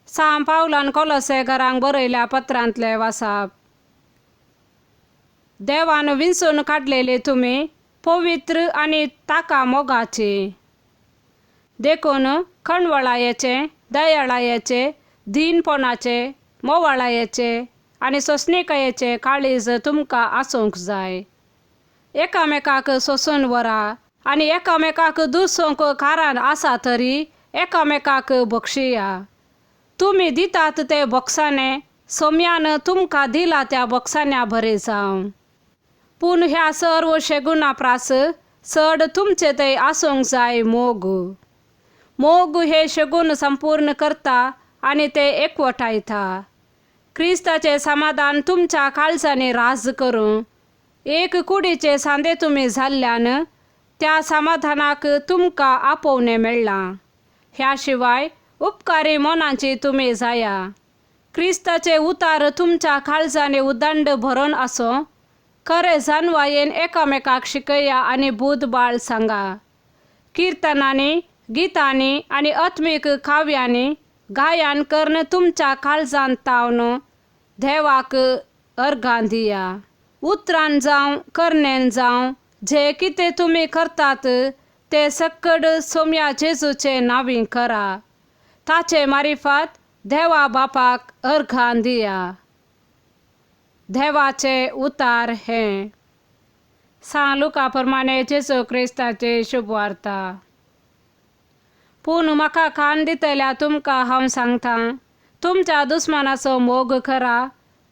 सां पावलान कोलोसेकारांक बरयल्या पत्रांतलें वासाप. देवान विंचून काडलेले तुमी पवित्र आनी ताका मोगाची. देखून खणवळायेचे, दयाळायेचे, दीनपणाचे, मोवाळायेचे आनी सोंसणिकायेचे काळीज तुमकां आसूंक जाय. एकामेकाक सोंसून व्हरा आनी एकामेकाक दुसूंक कारण आसा तरी एकामेकाक बक्षिया. तुमी दितात ते बोक्साने सोम्यान तुमकां दिला त्या बोक्सान्या बरें जावं. पूण ह्या सर्व शेगुणा प्रास चड तुमचे थंय आसूंक जाय मोग. मोग हे शेगूण संपूर्ण करता आनी ते एकवटायता. क्रिस्ताचें समाधान तुमच्या काळजांनी राज करूं. एक कुडीचे सांदे तुमी जाल्ल्यान त्या समाधानाक तुमकां आपोवणें मेळ्ळां. ह्या शिवाय उपकारी मनाची तुमी जाया. क्रिस्ताचे उतार तुमच्या काळजांनी उदंड भरून आसूं. खरें जानवायेन एकामेकाक शिकया आनी बूद बाळ सांगा. किर्तनांनी, गितांनी आनी आत्मीक काव्यांनी गायन करून तुमच्या काळजांत तावन देवाक अर्गां दिया. उतरान जावं करणेन जावं जें कितें तुमी करतात तें सक्कड सोम्या जेजूचे नांवी करा. ताचे मारिफात देवा बापाक अर्घां दिया. देवाचे उतार हें. सां लुका प्रमाणे जेजू क्रिस्ताची शुभवार्ता. पूण म्हाका कान दितल्या तुमकां हांव सांगतां, तुमच्या दुस्मानाचो मोग करा,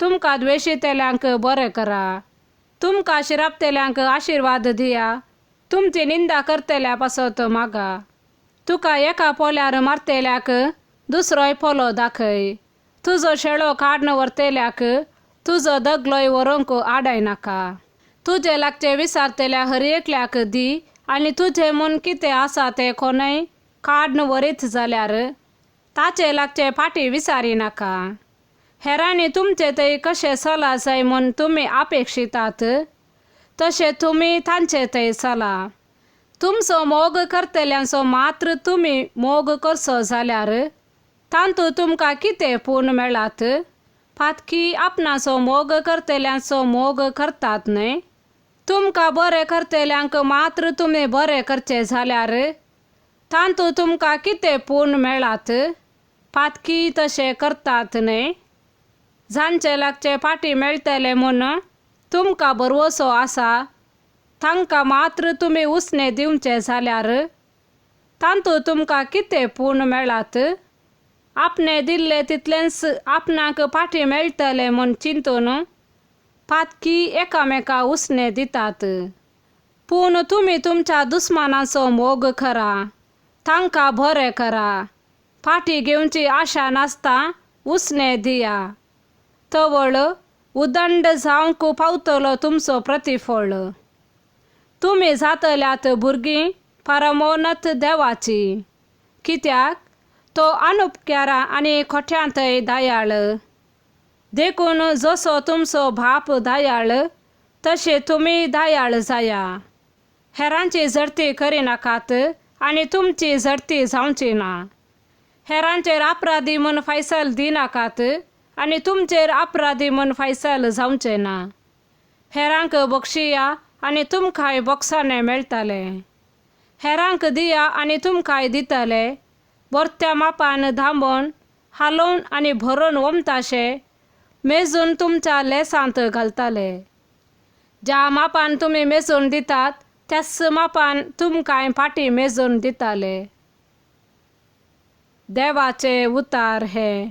तुमकां द्वेशितल्यांक बरें करा, तुमकां शिरापतल्यांक आशिर्वाद दिया, तुमची निंदा करतल्या पासत मागा. तुका एका पोल्यार मारतल्याक दुसरोय पोलो दाखय. तुजो शेळो काडून व्हरतल्याक तुजो दगलोय व्हरूंक आडायनाका. तुजे लागचे विसारतल्या हर एकल्याक दी आनी तुजें म्हूण कितें आसा तें कोणय काडून व्हरीत जाल्यार ताचे लागचे फाटीं विसारिनाका. हेरांनी तुमचे थंय कशें चला जाय म्हूण तुमी अपेक्षितात तशें तुमी तांचे थंय चला. तुमचो मोग करतल्यांचो मात्र तुमी मोग करचो जाल्यार तातूंत तुमकां कितें पूर्ण मेळात? पातकी आपणाचो मोग करतल्यांचो मोग करतात न्हय? तुमकां बरें करतल्यांक मात्र तुमी बरें करचें जाल्यार तातूंत तुमकां कितें पूर्ण मेळात? पातकी तशें करतात न्हय? जांचे लागचे फाटीं मेळटले म्हूण तुमकां भरवंसो आसा तांकां मात्र तुमी उसणें दिवचें जाल्यार तातूंत तुमकां कितें पूर्ण मेळात? आपणें दिल्लें तितलेंच आपणाक फाटीं मेळटलें म्हूण चिंतून पातकी एकामेका उसणें दितात. पूण तुमी तुमच्या दुस्मानाचो मोग करा, तांकां बरें करा, फाटीं घेवची आशा नासता उसणें दिया. तवळ उदंड जावंक पावतलो तुमचो प्रतिफळ. तुमी जातल्यात भुरगीं परमोनत देवाची. कित्याक तो अनुपकारा आनी खोट्यांतय दयाळ. देखून जसो तुमचो बाप दयाळ तशें तुमी दयाळ जाया. हेरांची झडती करिनाकात आनी तुमची झडती जावची ना. हेरांचेर अपराधी म्हूण फैसल दिनाकात आनी तुमचेर अपराधी म्हूण फैसल जावचें ना. हेरांक बक्षिया आनी तुमकांय बोक्साणें मेळटलें. हेरांक दिया आनी तुमकांय दितले. बरत्या मापान धांबोवन हालोवन आनी भरून ओमताशे मेजून तुमच्या लेसांत घालतले. ज्या मापान तुमी मेजून दितात त्याच मापान तुमकांय फाटीं मेजून दिताले. देवाचे उतार हे.